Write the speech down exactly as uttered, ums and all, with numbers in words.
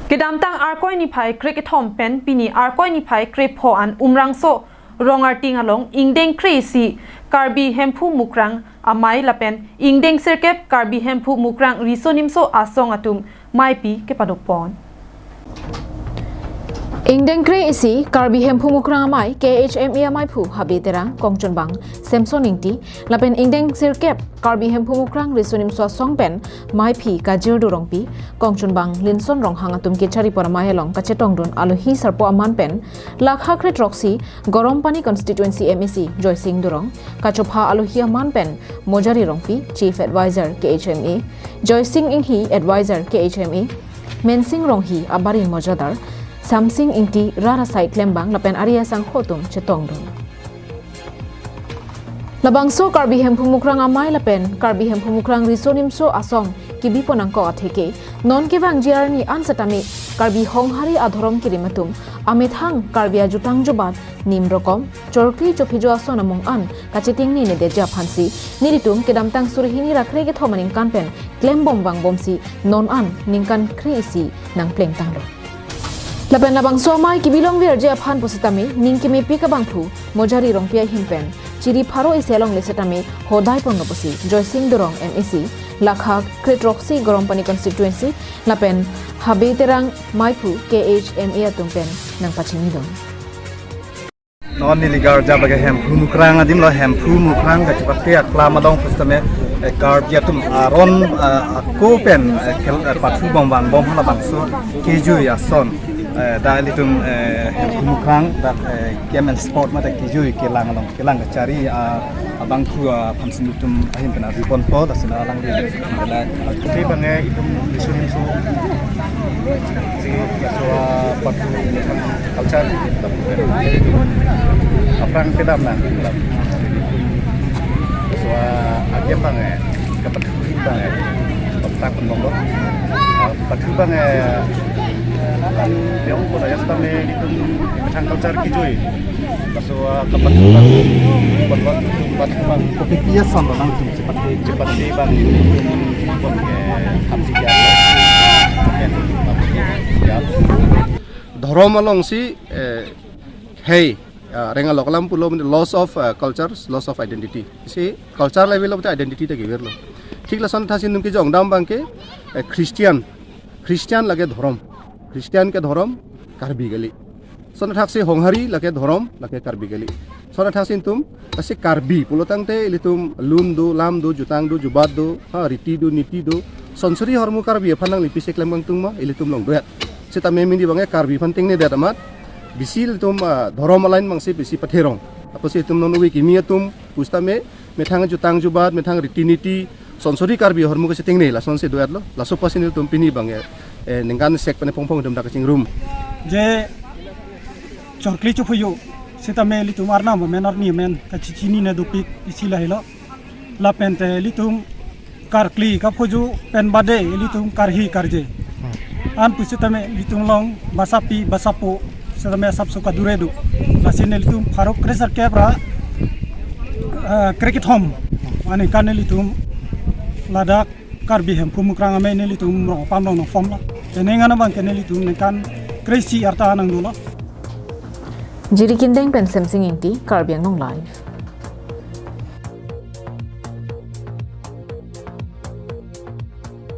Kedamtang Arkoi niphai krekethom pen pini Arkoi niphai krepho an Umrangso Rongarting along ingdeng kre-isi Karbi Hemphu Mukrang Amei lapen ingdeng sirkep Karbi Hemphu Mukrang Riso Nimso Asong atum maipi kepadopon. Ingdeng kre-isi Karbi Hemphu Mukrang Amei K H M A ameiphu Habe Terang, kongchunbang Samson Ingti, lapen ingdeng sirkep Karbi Hemphu Mukrang Riso Nimso Asong pen maipi Kajir Durongpi, kongchunbang Linson Ronghang atum kechari pon amei along kachetongdun alohi sarpo aman pen lakha kre-throksi Garampani Constituency M A C Joysing Durong, kachopha alohi aman pen Mojari Rongpi, Chief Advisor K H M A, Joysing Inghi, Advisor K H M A, Mensing Ronghi, abarim mojadar, Samsing Ingti, rat asai klembang lapen ari asangho atum chetongdun. Labangso Karbi Hemphu Mukrang Amei lapen Karbi Hemphu Mukrang Riso Nimso Asong kebipon angko atheke, non kevangji arni an setame Karbi Honghari adhorom kirim atum amethang Karbi ajutang jubat, nim rokom, chorkli chophijo ason amung an kachetengnenedet aphansi nelitum kedamtang suri hini ra krekethom aningkan pen klembom vangbomsi non an ningkan kre-isi nangplengtanglo. Lapen labangso amei kebilong verji aphan pusitame ning kemepik abangphu Mojari Rongpi ahin pen chiri pharo isi alongle setame hodai ponlo pusi Joysing Durong M A C, lakha kre-throksi Garampani Constituency, lapen Habe Terang meiphu K H M A atum pen nangpachinidun. Non neli garja bagi Hemphu Mukrang adim lo, Hemphu Mukrang kachepate aklam along pusitame, eh, Karbi atum aron, eh, ako pen, eh, kel-, eh, pathubom vangbom halabangso kejui ason. Eh, dak ilitum, eh, Hemphu Mukrang dak, eh, game and sport mate kejui kelang along, kelang kachari, ah, abangphu, ah, aphansi nelitum ahin pen arjuponpo, lasi la alangli. Kali abang, eh, itum Riso Nimso si, so, ah, pathu culture, aphrang kedam na. So, ah, agem abang, eh, kapathu abang, eh, kapathu pon abang lo. Ah, pathu abang, eh, kan yang ko saya setame itum methang culture kejui. Laso, ah, kapathu abang, pathu abang, pathu abang. Kopi pi ason lo nangtum chepate, chepate abang, itum, itum, eh, hamsi ya. Ya. Dhorom alongsi, eh, hei, ah, reng alok alam pulo, loss of, ah, cultures, loss of identity. Si culture level of the identity ta kever lo. Thik lason athak si nelitum kejongdam abangke, eh, Christian, Christian lake dhorom, Christian ke dhorom, Karbi kali. Lason athak si Honghari lake dhorom, lake Karbi kali. Lason athak si nelitum, lasi Karbi pulotangte ilitum lun do, lam do, jutang do, jubat do, ha, riti do, niti do. Sonsori ahormu Karbi aphan nangli pisi klem kangtung ma, ilitum along do-et. Setame mini abangke Karbi aphan tengnedet amat, bisi ilitum, ah, dhorom a-line abangsi bisi patherong. Apotsi itum non ove kimi atum pusitame methang jutang jubat, methang riti niti, sonsori Karbi ahormu kachetengnedet, lasonsi do-et lo. Laso apotsi nelitum pini abangke, eh, ningkan sek pen phongphong itum dak kachingrum. Je chorkli chophijo setame ilitum arnam amen arni amen kachechinine dopik isi lahelo. Lapen te ilitum karkli kaphojo pen bade ilitum karhi karje. An pusitame ilitum along basapi basapo setame asapso kadure do. Lasi nelitum pharo kre-sirkep ra, eh, krekethom aningkan nelitum ladak Karbi Hemphu Mukrang Amei nelitum rong pam rong nong form lo. Teneng ana abangke nelitum ningkan kre-isi arta nangdolo. Jiri Kindeng pen Semsing Ingti, Karbi Anglong Live.